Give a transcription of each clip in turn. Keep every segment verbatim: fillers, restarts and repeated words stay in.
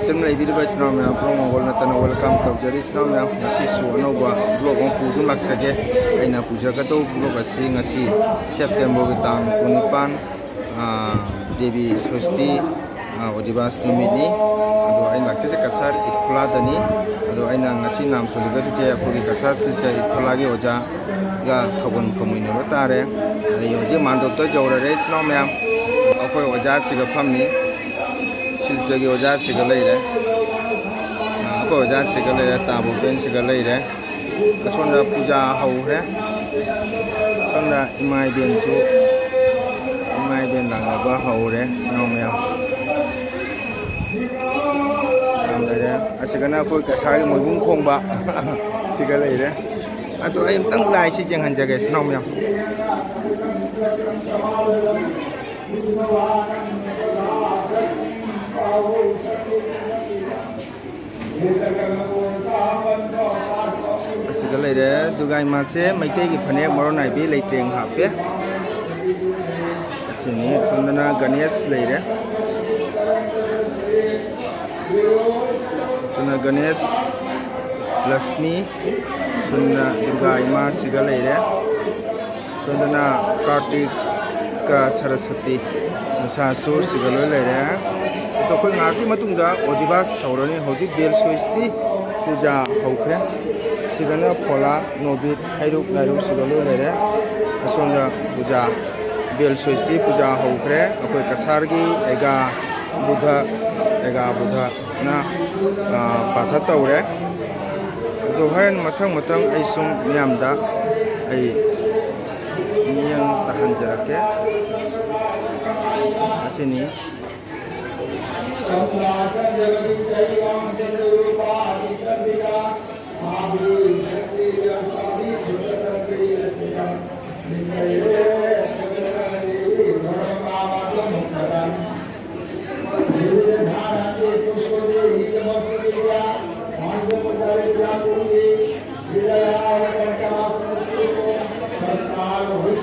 ꯑꯗꯨꯝ ꯂꯩꯕꯤꯔꯤꯕ ꯏꯆꯤꯟ ꯏꯅꯥꯎ ꯃꯌꯥꯝ, ꯄꯨꯝꯅꯃꯛ ꯅꯠꯇꯅ welcome ꯇꯧꯖꯔꯤ꯫ ꯏꯆꯤꯟ ꯏꯅꯥꯎ ꯃꯌꯥꯝ, ꯉꯁꯤꯁꯨ ꯑꯅꯧꯕ vlog ꯑꯃ ꯄꯨꯗꯨꯅ ꯂꯥꯛꯆꯒꯦ꯫ ꯑꯩꯅ ꯄꯨꯖꯒꯗꯧꯕ vlog ꯑꯁꯤ ꯉꯁꯤ ꯁꯦꯞꯇꯦꯝꯕꯔꯒꯤ ꯇꯥꯡ ꯀꯨꯟꯅꯤꯄꯥꯟ, ꯑꯥ, ꯗꯦꯕꯤ ꯁꯣꯁꯇꯤ, ꯑꯥ, ꯑꯣꯗꯤꯕꯥꯁ ꯅꯨꯃꯤꯠꯅꯤ꯫ ꯑꯗꯣ ꯑꯩꯅ ꯂꯥꯛꯆꯔꯤꯁꯦ ꯀꯁꯥꯔ ꯏꯠ ꯈꯨꯂꯥꯗꯅꯤ꯫ ꯑꯗꯣ ꯑꯩꯅ ꯉꯁꯤ ꯅꯥꯝ ꯁꯣꯟꯖꯒꯗꯣꯏꯁꯦ ꯑꯩꯈꯣꯏꯒꯤ ꯀꯁꯥꯔ ꯁꯤꯜꯆꯔ ꯏꯠ ꯈꯨꯂꯥꯒꯤ ꯑꯣꯖꯥꯒ ꯊꯧꯒꯜ ꯐꯝꯃꯤꯟꯅꯕ ꯇꯥꯔꯦ꯫ ꯑꯗꯒꯤ ꯍꯧꯖꯤꯛ ꯃꯥꯟꯗꯣꯞꯇ ꯌꯧꯔꯔꯦ ꯏꯆꯤꯟ ꯏꯅꯥꯎ ꯃꯌꯥꯝ꯫ ꯑꯩꯈꯣꯏ ꯑꯣꯖꯥꯁꯤꯒ ꯐꯝꯃꯤ꯫ ꯁꯤꯜꯆꯔꯒꯤ ꯑꯣꯖꯥꯁꯤꯒ ꯂꯩꯔꯦ꯫ ꯑꯩꯈꯣꯏ ꯑꯣꯖꯥꯁꯤꯒ ꯂꯩꯔꯦ, ꯇꯥ ꯚꯨꯄꯦꯟꯁꯤꯒ ꯂꯩꯔꯦ꯫ ꯑꯁꯣꯝꯗ ꯄꯨꯖꯥ ꯍꯧꯈ꯭ꯔꯦ꯫ ꯁꯣꯝꯗ ꯏꯃꯥ ꯏꯕꯦꯟꯁꯨ, ꯏꯃꯥ ꯏꯕꯦꯟ ꯂꯥꯛꯅꯕ ꯍꯧꯔꯦ, ꯏꯆꯤꯟ ꯏꯅꯥꯎ ꯃꯌꯥꯝ꯫ ꯌꯥꯝ ꯂꯩꯔꯦ꯫ ꯑꯁꯤꯒꯅ ꯑꯩꯈꯣꯏ ꯀꯁꯥꯔꯒꯤ ꯃꯣꯏꯕꯨꯡ ꯈꯣꯡꯕ ꯁꯤꯒ ꯂꯩꯔꯦ꯫ ꯑꯗꯣ ꯑꯩ ꯑꯃꯨꯛꯇꯪ ꯂꯥꯏꯁꯤ ꯌꯦꯡꯍꯟꯖꯒꯦ, ꯏꯆꯤꯟ ꯏꯅꯥꯎ ꯃꯌꯥꯝ꯫ ꯑꯁꯤꯒ ꯂꯩꯔꯦ꯫ ꯗꯨꯔꯒꯥ ꯏꯃꯥꯁꯦ ꯃꯩꯇꯩꯒꯤ ꯐꯅꯦꯛ ꯃꯔꯣꯟ ꯅꯥꯏꯕꯤ ꯂꯩꯇꯦꯡ ꯍꯥꯞꯄꯦ꯫ ꯑꯁꯤꯅꯤ꯫ ꯑꯁꯣꯝꯗꯅ ꯒꯅꯦꯁ ꯂꯩꯔꯦ꯫ ꯑꯁꯣꯝꯗ ꯒꯅꯦꯁ, ꯂꯛꯁꯃꯤ, ꯑꯁꯣꯝꯗ ꯗꯨꯔꯒꯥ ꯏꯃꯥꯁꯤꯒ ꯂꯩꯔꯦ꯫ ꯁꯣꯝꯗꯅ ꯀꯥꯔꯇꯤꯛꯀ ꯁꯔꯁꯇꯤ, ꯃꯁꯥꯁꯨꯔꯁꯤꯒ ꯂꯣꯏ ꯂꯩꯔꯦ꯫ ꯑꯗꯣ ꯑꯩꯈꯣꯏ ꯉꯥꯏꯍꯥꯛꯀꯤ ꯃꯇꯨꯡꯗ ꯑꯣꯗꯤꯕꯥꯁ ꯍꯧꯔꯅꯤ꯫ ꯍꯧꯖꯤꯛ ꯕꯦꯜ ꯁꯣꯏꯁꯇꯤ ꯄꯨꯖꯥ ꯍꯧꯈ꯭ꯔꯦ꯫ ꯁꯤꯒꯅ ꯐꯣꯂꯥ, ꯅꯣꯕꯤꯠ, ꯍꯩꯔꯨꯛ, ꯂꯥꯏꯔꯨꯛꯁꯤꯒ ꯂꯣꯏ ꯂꯩꯔꯦ꯫ ꯑꯁꯣꯝꯗ ꯄꯨꯖꯥ, ꯕꯦꯜ ꯁꯣꯏꯁꯇꯤ ꯄꯨꯖꯥ ꯍꯧꯈ꯭ꯔꯦ꯫ ꯑꯩꯈꯣꯏ ꯀꯁꯥꯔꯒꯤ ꯑꯦꯒꯥ ꯕꯨꯙ, ꯑꯦꯒꯥ ꯕꯨꯙꯅ, ꯑ, ꯄꯥꯊ ꯇꯧꯔꯦ꯫ ꯑꯗꯣ ꯍꯣꯔꯦꯟ ꯃꯊꯪ ꯃꯊꯪ ꯑꯩ ꯁꯨꯝ ꯃꯤꯌꯥꯝꯗ ꯑꯩ ꯃꯤꯠꯌꯦꯡ ꯇꯥꯍꯟꯖꯔꯛꯀꯦ꯫ ꯑꯁꯤꯅꯤ꯫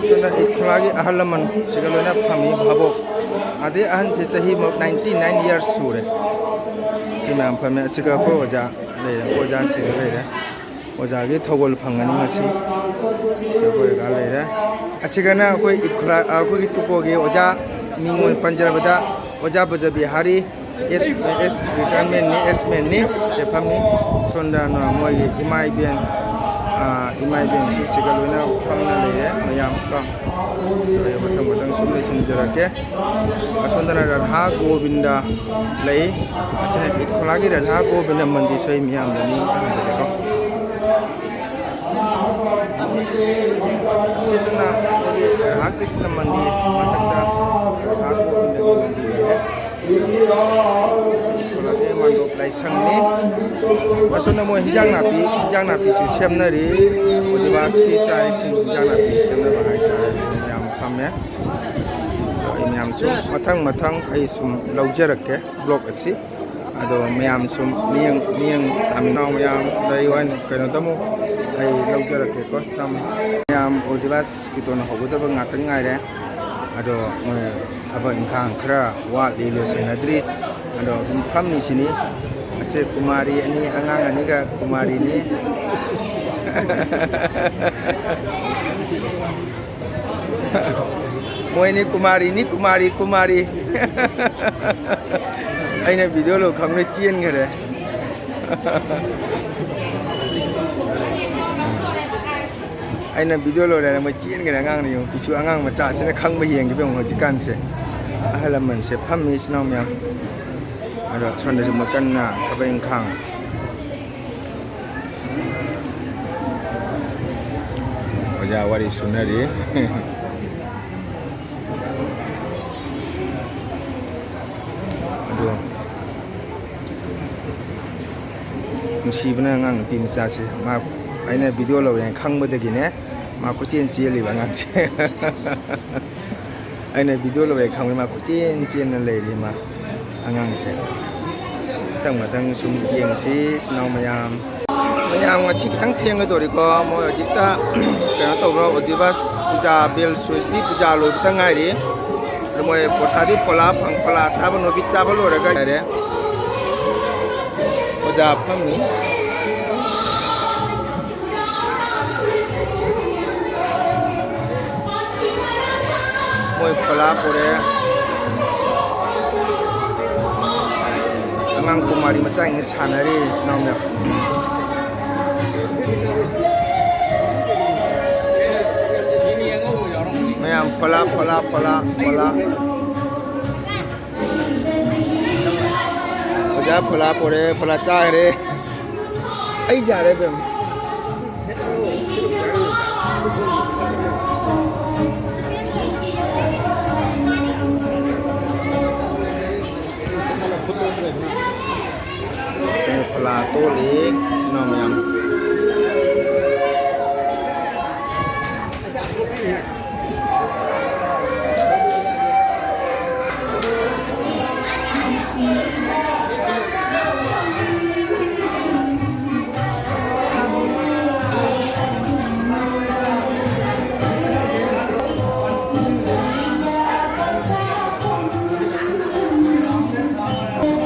ꯁꯣꯝꯗ ꯏꯠ ꯈꯨꯂꯥꯒꯤ ꯑꯍꯜ ꯂꯃꯟꯁꯤꯒ ꯂꯣꯏꯅ ꯐꯝꯃꯤ, ꯚꯥꯕꯣꯛ꯫ ꯑꯗꯩ ꯑꯍꯟꯁꯦ ꯆꯍꯤ ninety nine years ꯁꯨꯔꯦ꯫ ꯃꯌꯥꯝ ꯐꯝꯃꯦ꯫ ꯑꯁꯤꯒ ꯑꯩꯈꯣꯏ ꯑꯣꯖꯥ ꯂꯩꯔꯦ, ꯑꯩꯈꯣꯏ ꯑꯣꯖꯥꯁꯤꯡ ꯂꯩꯔꯦ꯫ ꯑꯣꯖꯥꯒꯤ ꯊꯧꯒꯜ ꯐꯪꯒꯅꯤ ꯉꯁꯤ꯫ ꯁꯤ ꯑꯩꯈꯣꯏ ꯑꯣꯖꯥ ꯂꯩꯔꯦ꯫ ꯑꯁꯤꯒꯅ ꯑꯩꯈꯣꯏ ꯏꯠ ꯈꯨꯂꯥ-, ꯑꯩꯈꯣꯏꯒꯤ ꯇꯨꯀꯣꯒꯤ ꯑꯣꯖꯥ ꯃꯤꯡ ꯑꯣꯏꯅ ꯄꯟꯖꯔꯕꯗ ꯑꯣꯖꯥ ꯕ꯭ꯔꯖꯕꯤꯍꯥꯔꯤ, ꯑꯦꯁ, ꯑꯦꯁ ꯔꯤꯇꯥꯌꯔꯃꯦꯟꯅꯤ, ꯑꯦꯁ ꯃꯦꯟꯅꯤ꯫ ꯁꯦ ꯐꯝꯃꯤ꯫ ꯁꯣꯝꯗꯅ ꯃꯣꯏꯒꯤ ꯏꯃꯥ ꯏꯕꯦꯟ, ꯑꯥ, ꯏꯃꯥ ꯏꯕꯦꯟꯁꯤꯡꯁꯤꯒ ꯂꯣꯏꯅ ꯐꯝꯅ ꯂꯩꯔꯦ ꯃꯌꯥꯝ ꯀꯣ꯫ ꯑꯗꯨꯒ ꯃꯊꯪ ꯃꯊꯪ ꯁꯨꯝ ꯂꯣꯏꯁꯤꯟꯖꯔꯛꯀꯦ꯫ ꯑꯁꯣꯝꯗꯅ ꯔꯥꯙꯥ ꯒꯣꯕꯤꯟꯗ ꯂꯩ꯫ ꯑꯁꯤꯅ ꯏꯠ ꯈꯣꯂꯥꯒꯤ ꯔꯥꯙꯥ ꯒꯣꯕꯤꯟꯗ ꯃꯟꯗꯤꯔꯁꯨ ꯑꯩ ꯃꯤꯌꯥꯝꯗ ꯃꯤ ꯊꯝꯖꯒꯦꯀꯣ꯫ ꯑꯁꯤꯗꯅ ꯑꯩꯈꯣꯏꯒꯤ ꯔꯥꯙꯥ ꯀ꯭ꯔꯤꯁꯅ ꯃꯟꯗꯤꯔ ꯃꯊꯛꯇ ꯔꯥꯙꯥ ꯒꯣꯕꯤꯟꯗꯒꯤ ꯃꯟꯗꯤꯔ ꯂꯩꯔꯦ꯫ ꯁꯤ ꯏꯠ ꯈꯣꯂꯥꯒꯤ ꯃꯟꯗꯣꯞ ꯂꯥꯏꯁꯪꯅꯤ꯫ ꯑꯁꯣꯝꯗ ꯃꯣꯏ ꯍꯤꯟꯖꯥꯡ ꯅꯥꯄꯤ, ꯍꯤꯟꯖꯥꯡ ꯅꯥꯄꯤꯁꯨ ꯁꯦꯝꯅꯔꯤ꯫ ꯑꯣꯗꯤꯕꯥꯁꯀꯤ ꯆꯥꯛ ꯏꯁꯤꯡ ꯍꯤꯟꯖꯥꯡ ꯅꯥꯄꯤ ꯁꯦꯝꯅꯕ ꯍꯥꯏꯇꯥꯔꯦ꯫ ꯁꯨꯝ ꯌꯥꯝ ꯐꯝꯃꯦ꯫ ꯑꯗꯣ ꯑꯩ ꯃꯌꯥꯝꯁꯨ ꯃꯊꯪ ꯃꯊꯪ ꯑꯩ ꯁꯨꯝ ꯂꯧꯖꯔꯛꯀꯦ ꯕ꯭ꯂꯣꯛ ꯑꯁꯤ꯫ ꯑꯗꯣ ꯃꯌꯥꯝ ꯁꯨꯝ ꯃꯤꯠꯌꯦꯡ, ꯃꯤꯠꯌꯦꯡ ꯇꯥꯃꯤꯟꯅꯧ ꯃꯌꯥꯝ꯫ ꯑꯗꯣ ꯑꯩ ꯋꯥ-, ꯀꯩꯅꯣꯗ ꯑꯃꯨꯛ ꯑꯩ ꯂꯧꯖꯔꯛꯀꯦꯀꯣ꯫ ꯁꯝ-, ꯃꯌꯥꯝ ꯑꯣꯗꯤꯕꯥꯁ ꯀꯤꯇꯣꯟ ꯍꯧꯒꯗꯕ ꯉꯥꯛꯇ ꯉꯥꯏꯔꯦ꯫ ꯑꯗꯣ ꯃꯣꯏ ꯊꯕꯛ ꯏꯪꯈꯥꯡ ꯈꯔ ꯋꯥꯠꯂꯤ, ꯂꯣꯏꯁꯤꯟꯅꯗ꯭ꯔꯤ꯫ ꯑꯗꯣ ꯑꯗꯨꯝ ꯐꯝꯃꯤꯁꯤꯅꯤ꯫ ꯑꯁꯤ ꯀꯨꯃꯥꯔꯤ ꯑꯅꯤ, ꯑꯉꯥꯡ ꯑꯅꯤꯒ ꯀꯨꯃꯥꯔꯤꯅꯤ꯫ ꯃꯣꯏꯅꯤ ꯀꯨꯃꯥꯔꯤꯅꯤ, ꯀꯨꯃꯥꯔꯤ, ꯀꯨꯃꯥꯔꯤ꯫ ꯑꯩꯅ ꯚꯤꯗꯤꯑꯣ ꯂꯧ ꯈꯪꯕꯗ ꯆꯦꯟꯈꯔꯦ꯫ ꯑꯩꯅ ꯚꯤꯗꯤꯑꯣ ꯂꯣꯏꯔꯦꯅ ꯃꯣꯏ ꯆꯦꯟꯈ꯭ꯔꯦ꯫ ꯑꯉꯥꯡꯅ ꯌꯦꯡꯉꯨ, ꯄꯤꯁꯨ ꯑꯉꯥꯡ ꯃꯆꯥꯁꯤꯅ ꯈꯪꯕ ꯌꯦꯡꯈꯤꯕ ꯌꯦꯡꯉꯨ ꯍꯧꯖꯤꯛꯀꯥꯟꯁꯦ꯫ ꯑꯍꯜ ꯂꯃꯟꯁꯦ ꯐꯝꯃꯤ ꯏꯆꯤꯟ ꯏꯅꯥꯎ ꯃꯌꯥꯝ꯫ ꯑꯗꯣ ꯁꯣꯝꯗꯁꯨ ꯃꯣꯏ ꯀꯟꯅ ꯊꯕꯛ ꯏꯪꯈꯥꯡ꯫ ꯑꯣꯖꯥ ꯋꯥꯔꯤ ꯁꯨꯅꯔꯤ꯫ ꯑꯗꯣ ꯅꯨꯡꯁꯤꯕꯅ ꯑꯉꯥꯡ ꯅꯨꯄꯤ ꯃꯆꯥꯁꯦ, ꯃꯥ ꯑꯩꯅ ꯚꯤꯗꯤꯑꯣ ꯂꯧꯔꯦꯅ ꯈꯪꯕꯗꯒꯤꯅꯦ, ꯃꯥ ꯀꯣꯏꯆꯦꯟ ꯆꯦꯜꯂꯤꯕ ꯑꯉꯥꯡꯁꯦ꯫ ꯑꯩꯅ ꯚꯤꯗꯤꯑꯣ ꯂꯧꯔꯦ ꯈꯪꯕꯗ ꯃꯥ ꯀꯣꯏꯆꯦꯟ ꯆꯦꯟꯅ ꯂꯩꯔꯤ ꯃꯥ ꯑꯉꯥꯡꯁꯦ꯫ ꯃꯊꯪ ꯃꯊꯪ ꯁꯨꯝ ꯌꯦꯡꯁꯤ ꯏꯆꯤꯟ ꯏꯅꯥꯎ ꯃꯌꯥꯝ꯫ ꯃꯌꯥꯝ ꯉꯁꯤ ꯈꯤꯇꯪ ꯊꯦꯡꯒꯗꯧꯔꯤꯀꯣ꯫ ꯃꯣꯏ ꯍꯧꯖꯤꯛꯇ ꯀꯩꯅꯣ ꯇꯧꯕ ꯑꯣꯗꯤꯕꯥꯁ ꯄꯨꯖꯥ, ꯕꯦꯜ ꯁꯨꯔꯁꯇꯤ ꯄꯨꯖꯥ ꯂꯣꯏꯕꯇ ꯉꯥꯏꯔꯤ꯫ ꯑꯗꯣ ꯃꯣꯏ ꯄ꯭ꯔꯣꯁꯥꯗꯤ ꯐꯣꯂꯥ ꯐꯪ-, ꯐꯣꯂꯥ ꯆꯥꯕ ꯅꯨꯃꯤꯠ ꯆꯥꯕ ꯂꯣꯏꯔꯒ ꯂꯩꯔꯦ꯫ ꯑꯣꯖꯥ ꯐꯝꯃꯤ꯫ ꯃꯣꯏ ꯐꯣꯂꯥ ꯄꯨꯔꯛꯑꯦ꯫ ꯑꯉꯥꯡ ꯀꯨꯃꯥꯔꯤ ꯃꯆꯥꯁꯤꯡꯅ ꯁꯥꯟꯅꯔꯤ, ꯏꯆꯤꯟ ꯏꯅꯥꯎ ꯃꯌꯥꯝ꯫ ꯃꯌꯥꯝ ꯐꯣꯂꯥ, ꯐꯣꯂꯥ, ꯐꯣꯂꯥ, ꯐꯣꯂꯥ꯫ ꯑꯣꯖꯥ ꯐꯣꯂꯥ ꯄꯣꯔꯛꯑꯦ, ꯐꯣꯂꯥ ꯆꯥꯈ꯭ꯔꯦ꯫ ꯑꯩ ꯌꯥꯔꯦ, ꯕꯦꯝ꯫ ꯐꯣꯂꯥ ꯇꯣꯠꯂꯤ, ꯏꯆꯤꯟ ꯏꯅꯥꯎ ꯃꯌꯥꯝ꯫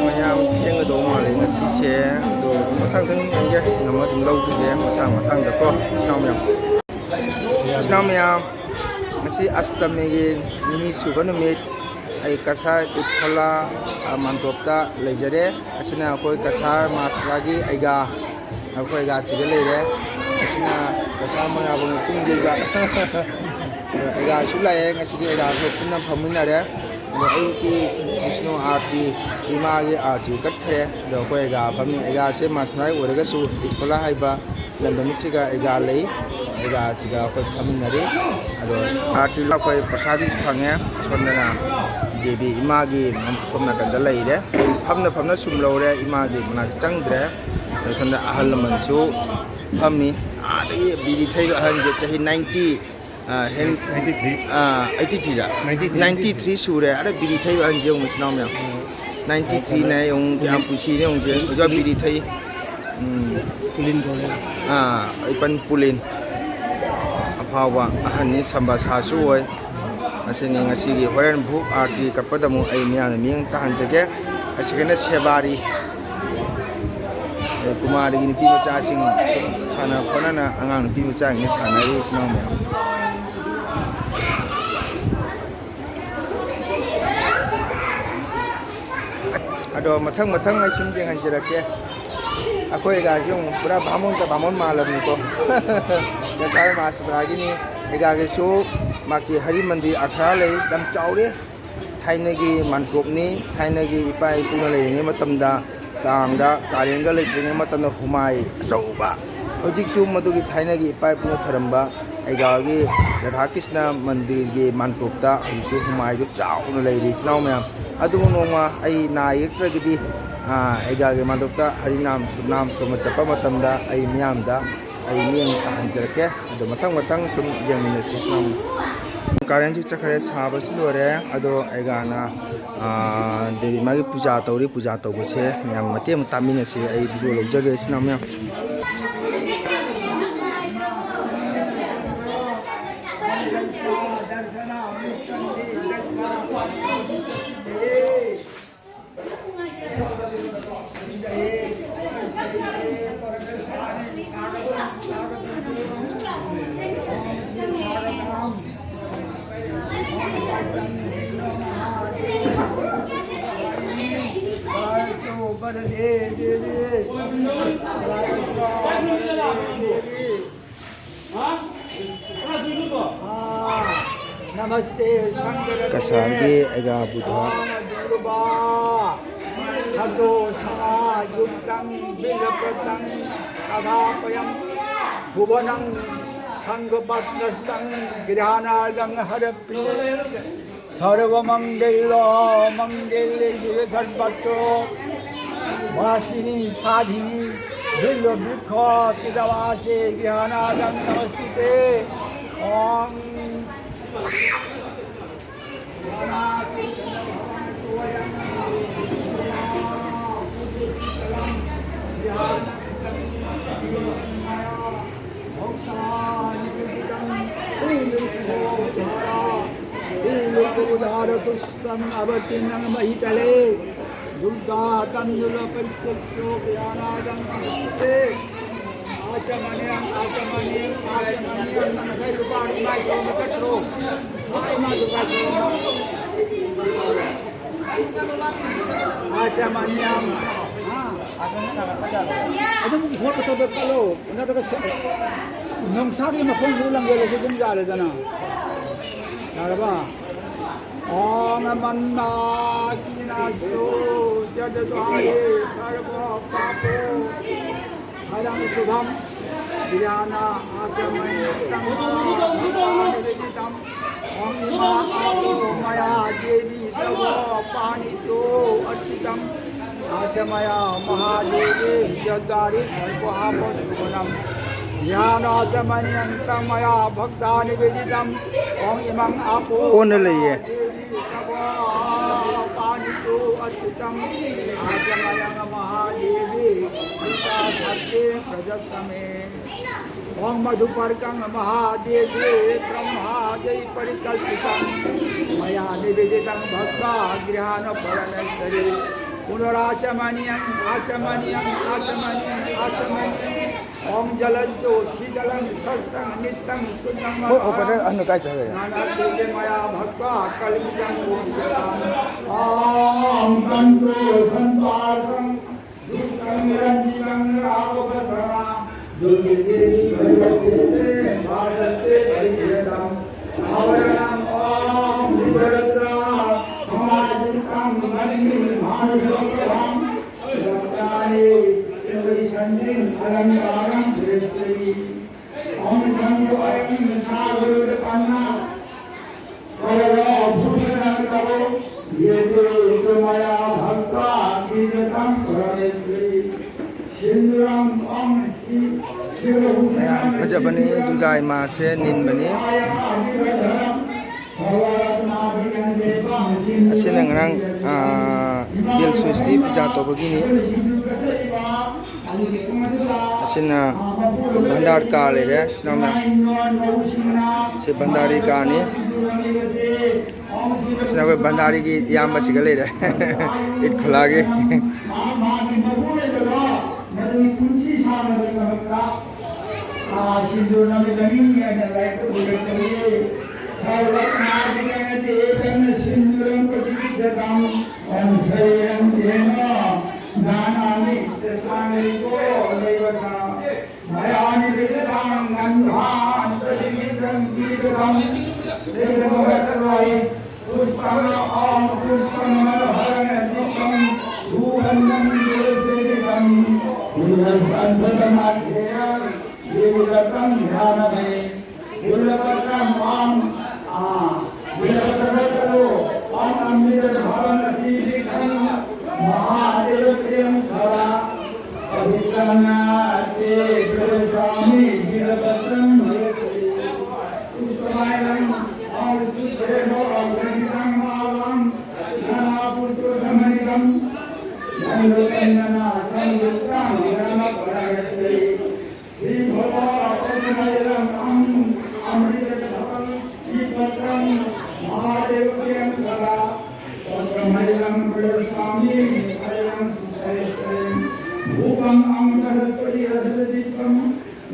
ꯃꯌꯥꯝ ꯊꯦꯡꯒꯗꯧ ꯃꯥꯜꯂꯦ ꯉꯁꯤꯁꯦ꯫ ꯑꯗꯣ ꯃꯊꯪ ꯃꯊꯪ ꯌꯦꯡꯒꯦ, ꯅꯪ ꯑꯗꯨꯝ ꯂꯧꯈꯤꯒꯦ ꯃꯇꯥꯡ ꯃꯇꯥꯡꯗꯀꯣ, ꯏꯆꯤꯟ ꯏꯅꯥꯎ ꯃꯌꯥꯝ꯫ ꯏꯆꯤꯟ ꯏꯅꯥꯎ ꯃꯌꯥꯝ, ꯉꯁꯤ ꯑꯁꯇꯃꯤꯒꯤ ꯅꯤꯅꯤ ꯁꯨꯕ ꯅꯨꯃꯤꯠ꯫ ꯑꯩ ꯀꯁꯥꯔ ꯏꯠ ꯐꯣꯂꯥ, ꯑ, ꯃꯥꯟꯇꯣꯞꯇ ꯂꯩꯖꯔꯦ꯫ ꯑꯁꯤꯅ ꯑꯩꯈꯣꯏ ꯀꯁꯥꯔ ꯃꯥꯁꯀꯥꯒꯤ ꯑꯩꯒꯥ, ꯑꯩꯈꯣꯏ ꯑꯩꯒꯥꯁꯤꯗ ꯂꯩꯔꯦ꯫ ꯑꯁꯤꯅ ꯀꯁꯥꯔ ꯃꯣꯏꯔꯥꯡꯕꯝꯒꯤ ꯄꯨꯡ ꯌꯩꯕ꯫ ꯑꯩꯒꯥꯁꯨ ꯂꯥꯛꯑꯦ ꯉꯁꯤꯗꯤ, ꯑꯩꯒꯥꯁꯨ ꯄꯨꯟꯅ ꯐꯝꯃꯤꯟꯅꯔꯦ꯫ ꯑꯗꯣ ꯑꯌꯨꯛꯀꯤ ꯕꯤꯁꯅꯨ ꯑꯥꯔꯇꯤ, ꯏꯃꯥꯒꯤ ꯑꯥꯔꯇꯤ ꯀꯠꯈ꯭ꯔꯦ꯫ ꯑꯗꯣ ꯑꯩꯈꯣꯏ ꯑꯩꯒꯥ ꯐꯝꯃꯤ꯫ ꯑꯩꯒꯥꯁꯦ ꯃꯥꯁꯅꯥꯏ ꯑꯣꯏꯔꯒꯁꯨ ꯏꯠ ꯐꯣꯂꯥ ꯍꯥꯏꯕ ꯂꯝꯗꯝꯁꯤꯒ ꯑꯩꯒꯥ ꯂꯩ꯫ ꯑꯩꯒꯥꯁꯤꯒ ꯑꯩꯈꯣꯏ ꯐꯝꯃꯤꯟꯅꯔꯤ꯫ ꯑꯗꯣ ꯑꯥꯔꯇꯤ ꯑꯩꯈꯣꯏ ꯄ꯭ꯔꯁꯥꯗꯤ ꯐꯪꯉꯦ꯫ ꯑꯁꯣꯝꯗꯅ ꯗꯦꯕꯤ ꯏꯃꯥꯒꯤ ꯁꯣꯝ ꯅꯥꯀꯟꯗ ꯂꯩꯔꯦ꯫ ꯑꯩ ꯐꯝꯅ ꯐꯝꯅ ꯁꯨꯝ ꯂꯧꯔꯦ, ꯏꯃꯥꯒꯤ ꯃꯅꯥꯛꯇ ꯆꯪꯗ꯭ꯔꯦ꯫ ꯑꯗꯣ ꯁꯣꯝꯗ ꯑꯍꯜ ꯂꯃꯟꯁꯨ ꯐꯝꯃꯤ꯫ ꯑꯥꯗꯒꯤ ꯕꯤꯔꯤ ꯊꯩꯕ ꯑꯍꯟꯁꯦ ꯆꯍꯤ ninety, ꯑꯥ, ꯍꯦꯟ-, ninety three꯫ ꯑꯥ, eighty three ꯔ? Ninety three꯫ Ninety three ꯁꯨꯔꯦ꯫ ꯑꯗ ꯕꯤꯔꯤ ꯊꯩꯕ ꯑꯍꯟꯁꯦ ꯌꯦꯡꯉꯨ, ꯏꯆꯤꯟ ꯏꯅꯥꯎ ꯃꯌꯥꯝ꯫ ꯎꯝ꯫ Ninety three ꯅꯦ ꯌꯦꯡꯉꯨ, ꯀꯌꯥꯝ ꯄꯨꯟꯁꯤꯅꯦ ꯌꯦꯡꯉꯨꯁꯦ꯫ ꯍꯧꯖꯤꯛ ꯕꯤꯔꯤ ꯊꯩ꯫ ꯎꯝ꯫ ꯄꯨꯂꯤꯟ ꯀꯧꯔꯦ꯫ ꯑꯥ, ꯏꯄꯟ ꯄꯨꯂꯤꯟ꯫ ꯑꯐꯥꯎꯕ ꯑꯍꯟꯅꯤ, ꯁꯝꯕ ꯁꯥꯁꯨ ꯑꯣꯏ꯫ ꯑꯁꯤꯅꯤ ꯉꯁꯤꯒꯤ ꯍꯣꯔꯦꯟ ꯚꯨꯛ ꯑꯥꯔꯇꯤ ꯀꯠꯄꯗ ꯑꯃꯨꯛ ꯑꯩ ꯃꯤꯌꯥꯝꯅ ꯃꯤꯠꯌꯦꯡ ꯇꯥꯍꯟꯖꯒꯦ꯫ ꯑꯁꯤꯒꯅ ꯁꯦꯕꯥꯔꯤ꯫ ꯀꯨꯃꯥꯔꯒꯤ ꯅꯨꯄꯤ ꯃꯆꯥꯁꯤꯡ ꯁꯨꯝ ꯁꯥꯟꯅ ꯈꯣꯠꯅꯅ ꯑꯉꯥꯡ ꯅꯨꯄꯤ ꯃꯆꯥꯁꯤꯡꯅ ꯁꯥꯟꯅꯔꯤ ꯏꯆꯤꯟ ꯏꯅꯥꯎ ꯃꯌꯥꯝ꯫ ꯑꯗꯣ ꯃꯊꯪ ꯃꯊꯪ ꯑꯩ ꯁꯨꯝ ꯌꯦꯡꯍꯟꯖꯔꯛꯀꯦ꯫ ꯑꯩꯈꯣꯏ ꯑꯩꯒꯥꯁꯤ ꯑꯃꯨꯛ ꯄꯨꯔꯥ ꯚꯥꯃꯣꯟꯗ ꯚꯥꯃꯣꯟ ꯃꯥꯜꯂꯕꯅꯤꯀꯣ꯫ ꯉꯁꯥꯏ ꯃꯥꯁꯕ꯭ꯔꯥꯒꯤꯅꯤ꯫ ꯑꯩꯒꯥꯒꯤꯁꯨ ꯃꯥꯒꯤ ꯍꯔꯤ ꯃꯟꯗꯤꯔ ꯑꯈ꯭ꯔꯥ ꯂꯩ, ꯌꯥꯝ ꯆꯥꯎꯔꯦ꯫ ꯊꯥꯏꯅꯒꯤ ꯃꯥꯟꯇꯣꯞꯅꯤ꯫ ꯊꯥꯏꯅꯒꯤ ꯏꯄꯥ ꯏꯄꯨꯅ ꯂꯩꯔꯤꯉꯩ ꯃꯇꯝꯗ, ꯀꯥꯡꯗ, ꯀꯥꯂꯦꯟꯒ ꯂꯩꯇ꯭ꯔꯤꯉꯩ ꯃꯇꯝꯗ ꯍꯨꯃꯥꯏ ꯑꯆꯧꯕ, ꯍꯧꯖꯤꯛꯁꯨ ꯃꯗꯨꯒꯤ ꯊꯥꯏꯅꯒꯤ ꯏꯄꯥ ꯏꯄꯨꯅ ꯊꯔꯝꯕ ꯑꯩꯒꯥꯒꯤ ꯔꯥꯙꯥ ꯀ꯭ꯔꯤꯁꯅ ꯃꯟꯗꯤꯔꯒꯤ ꯃꯥꯟꯇꯣꯞꯇ ꯍꯧꯖꯤꯛꯁꯨ ꯍꯨꯃꯥꯏꯗꯨ ꯆꯥꯎꯅ ꯂꯩꯔꯤ ꯏꯆꯤꯟ ꯏꯅꯥꯎ ꯃꯌꯥꯝ꯫ ꯑꯗꯨꯕꯨ ꯅꯣꯡꯃ ꯑꯩ ꯅꯥ ꯌꯦꯛꯇ꯭ꯔꯒꯗꯤ, ꯑꯥ, ꯑꯩꯒꯥꯒꯤ ꯃꯥꯟꯇꯣꯞꯇ ꯍꯔꯤꯅꯥꯝ ꯁꯨꯞꯅꯥꯝ ꯁꯣꯟꯕ ꯆꯠꯄ ꯃꯇꯝꯗ ꯑꯩ ꯃꯤꯌꯥꯝꯗ ꯑꯩ ꯃꯤꯠꯌꯦꯡ ꯇꯥꯍꯟꯖꯔꯛꯀꯦ꯫ ꯑꯗꯣ ꯃꯊꯪ ꯃꯊꯪ ꯁꯨꯝ ꯌꯦꯡꯃꯤꯟꯅꯁꯤ ꯏꯆꯤꯟ ꯏꯅꯥꯎ꯫ ꯀꯥꯔꯦꯟꯁꯨ ꯆꯠꯈ꯭ꯔꯦ, ꯁꯥꯕꯁꯨ ꯂꯣꯏꯔꯦ꯫ ꯑꯗꯣ ꯑꯩꯒꯥꯅ, ꯑꯥ, ꯗꯦꯕꯤ ꯃꯥꯒꯤ ꯄꯨꯖꯥ ꯇꯧꯔꯤ, ꯄꯨꯖꯥ ꯇꯧꯕꯁꯦ ꯃꯌꯥꯝ ꯃꯇꯦꯛ ꯑꯃ ꯇꯥꯃꯤꯟꯅꯁꯤ꯫ ꯑꯩ ꯚꯤꯗꯤꯑꯣ ꯂꯧꯖꯒꯦ ꯏꯆꯤꯟ ꯏꯅꯥꯎ ꯃꯌꯥꯝ꯫ नमस्ते शंकर कसारगे एगा बुधा। खड्गो समायुक्तं बिल्वपत्रं तदापयं भुवनं शंखपत्रस्तं गृहाणार्थं हरप्रिय। सर्वमंगल मंगल्ये शिवे सर्वत्र वासिनी साधिनी बिल्व वृक्ष चितवासे गृहाणार्थं नमस्ते। ओम अवतीर्णं महीतले। ꯗꯨꯔꯒꯥ ꯇꯟꯖꯨꯂ ꯄꯩꯁꯛꯁꯣ ꯕ꯭ꯌꯥꯅꯥꯗꯪ ꯀꯤꯁꯦ꯫ ꯑꯥꯆꯃꯅꯤꯌꯝ, ꯑꯥꯆꯃꯅꯤꯌꯝ, ꯑꯥꯆꯃꯅꯤꯌꯝ꯫ ꯅꯪ ꯉꯁꯥꯏ ꯂꯨꯄꯥ ꯑꯅꯤ ꯃꯥꯏ ꯇꯣꯡꯕ ꯆꯠꯇ꯭ꯔꯣ? ꯃꯥꯏ ꯃꯥ ꯗꯨꯔꯒꯥ ꯇꯣꯡꯕ꯫ ꯑꯥꯆꯃꯅꯤꯌꯝ꯫ ꯑꯗꯨꯝ ꯍꯣꯠꯄ ꯊꯕꯛ ꯆꯠꯂꯣ꯫ ꯅꯠꯇ꯭ꯔꯒ ꯁ-, ꯅꯣꯡꯁꯥꯒꯤ ꯃꯈꯣꯡꯁꯨ ꯂꯪꯒꯣꯜꯂꯁꯨ ꯑꯗꯨꯝ ꯌꯥꯔꯦꯗꯅ꯫ ꯌꯥꯔꯕ? ॐ मन्दाकिनीसु जगद्धारे सर्वपापो हरं शुभं ध्यान आचमनीयं निवेदितम्। ॐ इमा आपो मया देवी तव पाणिभ्यो अर्चितम्। आचमय महादेवी जगद्धारे सर्वपापशोभनम्। ध्यान आचमनीयं तं मया भक्ता निवेदितम्। ॐ इमं आपो ꯑꯣꯟꯅ ꯂꯩꯌꯦ꯫ ꯃꯍꯥꯗꯦꯕꯤ ꯇꯕ ꯄꯥꯅꯤꯇꯣ ꯑꯆꯤꯇꯝ ꯑꯆ ꯃꯌꯪ ꯃꯍꯥꯗꯦꯕꯤ ꯀೃꯄꯥ ꯁꯛꯇꯤ प्रदर्शय मे। ॐ मधुपर्कं महादेवी ब्रह्मादि परिकल्पितं मया निवेदितं भक्ता गृहाण फलनेश्वरी। पुनराचमनीयं आचमनीयं आचमनीयं आचमनीयं। ॐ जलं च शीतलं सत्सं नित्यं शुद्धं ꯍꯣꯏ, ꯑꯣꯄꯔꯦꯇꯔ ꯑꯍꯟꯗꯣ ꯀꯥꯏ ꯆꯠꯈ꯭ꯔꯦ? ꯃꯌꯥ ꯚꯛꯇ ꯀꯜꯄꯤꯇꯝ ꯀꯨꯝꯚꯤꯀꯇꯝ ॐ तन्तु संपातं दुष्टं निरंजितं राघवसमा दुर्गते परिवर्तिते भारते परिगृहीतम्। आवरणं ॐ दिव्यरत्न समायुक्तं मणिमाणिक्यं रत्नानि त्रिसंधिं अलंकारं धरिष्यति। ॐ शंभो अयं सागरोत्पन्न कवच भूषणं करो ये ते मया भक्ता गीयतां परमेश्वरी। सिंदूरं ॐ श्री ꯃꯌꯥꯝ ꯐꯖꯕꯅꯤ, ꯗꯨꯔꯒꯥ ꯏꯃꯥꯁꯦ ꯅꯤꯟꯕꯅꯤ꯫ ꯑꯁꯤꯅ ꯉꯔꯥꯡ, ꯑꯥ, ꯕꯦꯜ ꯁ꯭ꯋꯤꯁꯇꯤ ꯄꯨꯖꯥ ꯇꯧꯕꯒꯤꯅꯤ꯫ ꯑꯁꯤꯅ ꯚꯟꯗꯥꯔ ꯀꯥ ꯂꯩꯔꯦ, ꯏꯆꯤꯟ ꯏꯅꯥꯎ ꯃꯌꯥꯝ꯫ ꯁꯤ ꯚꯟꯗꯥꯔꯤ ꯀꯥꯅꯤ꯫ ꯑꯁꯤꯅ ꯑꯩꯈꯣꯏ ꯚꯟꯗꯥꯔꯤꯒꯤ ꯏꯌꯥꯝꯕꯁꯤꯒ ꯂꯩꯔꯦ꯫ ꯏꯠ ꯈꯨꯂꯥꯒꯤ꯫ ꯃꯥꯒꯤ ꯃꯄꯨꯔꯣꯏꯕꯗꯣ ꯃꯗꯨꯒꯤ ꯄꯨꯟꯁꯤ ꯁꯥꯡꯅꯕꯒꯤꯗꯃꯛꯇ, ꯑꯥ, ꯁꯤꯟꯗꯨꯔ ꯅꯝꯃꯤ ꯂꯝꯕꯤ ꯍꯥꯏꯅ ꯂꯥꯏꯔꯤꯛꯇ ꯎꯔꯛꯄꯅꯤ꯫ ꯁꯔꯕ ꯀꯃꯥꯗꯤꯅ ꯇꯦ ꯀꯟꯅ ꯁꯤꯟꯗꯨꯔꯝ ꯄ꯭ꯔꯇꯤꯒꯤꯖ꯭ꯌꯇꯝ ꯑꯣꯝ ꯁ꯭ꯔꯤꯌꯝ ꯇꯦꯅ ꯗꯥꯅꯥꯅꯤ ꯇꯦꯁꯥꯡ ꯂꯩꯀꯣ ꯂꯩꯕ ꯃꯌꯥꯝꯒꯤ ꯂꯤꯂꯥ ꯒꯟꯙꯥꯟ ꯄ꯭ꯔꯇꯤꯒꯤꯖ꯭ꯌꯝ ꯄꯤꯕꯗꯝ ꯂꯩꯔꯝꯃꯔꯣꯏ꯫ ꯄꯨꯁ꯭ꯄꯝ ꯑꯣꯝ ꯄꯨꯁ꯭ꯄꯝ ꯃꯜꯍꯔ ꯗꯤꯄꯝ ꯁꯨꯒꯟꯙꯝ ꯄꯨꯔꯁꯤꯇꯝ ꯄꯨꯔꯁꯟ ꯁꯗꯃꯥꯙ꯭ꯌꯦ ꯂꯤꯂꯥ ꯒꯟꯙꯥꯅ ꯃꯦ बिल्वपत्रम ओम, आ, बिल्वपत्र करो, ओम अमृत भवन दीपिकम महादेव प्रियम सदा, अभिसन्नाते स्वामी बिल्वपत्रम पुष्पमालम, ओम सुदेव अवधूतम मालम, नाना पुष्प समन्वितम, नंदनंदना संयुक्तम नमः प्रणयते। श्रीभवात्मैलम् अमृतकलशं श्रीपत्रं महादेवप्रियं सदा। पत्रमैलं प्रणतस्वामी शैलं सुशैश्वरीम्। धूपम् अम्बरत्वरिरसदीपं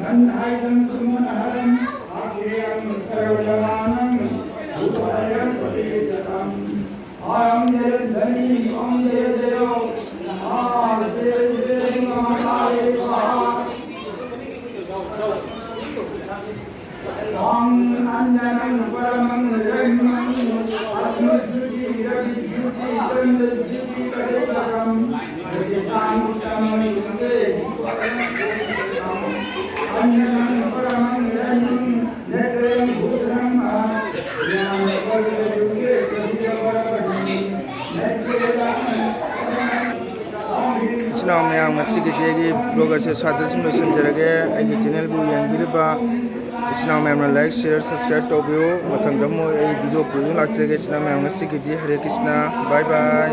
गन्धाढ्यं सुमनोहरम्। आख्येयं सर्वजनानां हृदयं प्रतीक्षतम्। ॐ जयध्वनि, ॐ जय जय, ॐ श्री श्री महाकाली स्वाहा। ॐ अञ्जनं परमं निरञ्जनं पद्मज्योति रविज्योति चन्द्रज्योति कटिबद्धं ज्योतिषां उत्तमं युगे अञ्जनं परमं निरञ्जनं नेत्रे भूषणं इच्छिनाम ꯃꯌꯥꯝ, ꯉꯁꯤꯒꯤꯗꯤ ꯑꯩꯒꯤ vlog ꯑꯁꯦ ꯁ꯭ꯋꯥꯏꯗ ꯁꯨꯝ ꯂꯣꯏꯁꯤꯟꯖꯔꯒꯦ꯫ ꯑꯩꯒꯤ channelꯕꯨ ꯌꯦꯡꯕꯤꯔꯤꯕ ꯏꯆꯤꯟ ꯏꯅꯥꯎ ꯃꯌꯥꯝꯅ like, share, subscribe ꯇꯧꯕꯤꯌꯨ꯫ ꯃꯊꯪꯗ ꯑꯃꯨꯛ ꯑꯩ video ꯄꯨꯗꯨꯅ ꯂꯥꯛꯆꯒꯦ꯫ ꯏꯆꯤꯟ ꯏꯅꯥꯎ ꯃꯌꯥꯝ, ꯉꯁꯤꯒꯤꯗꯤ ꯍꯔꯦ ꯀ꯭ꯔꯤꯁꯅ, bye bye꯫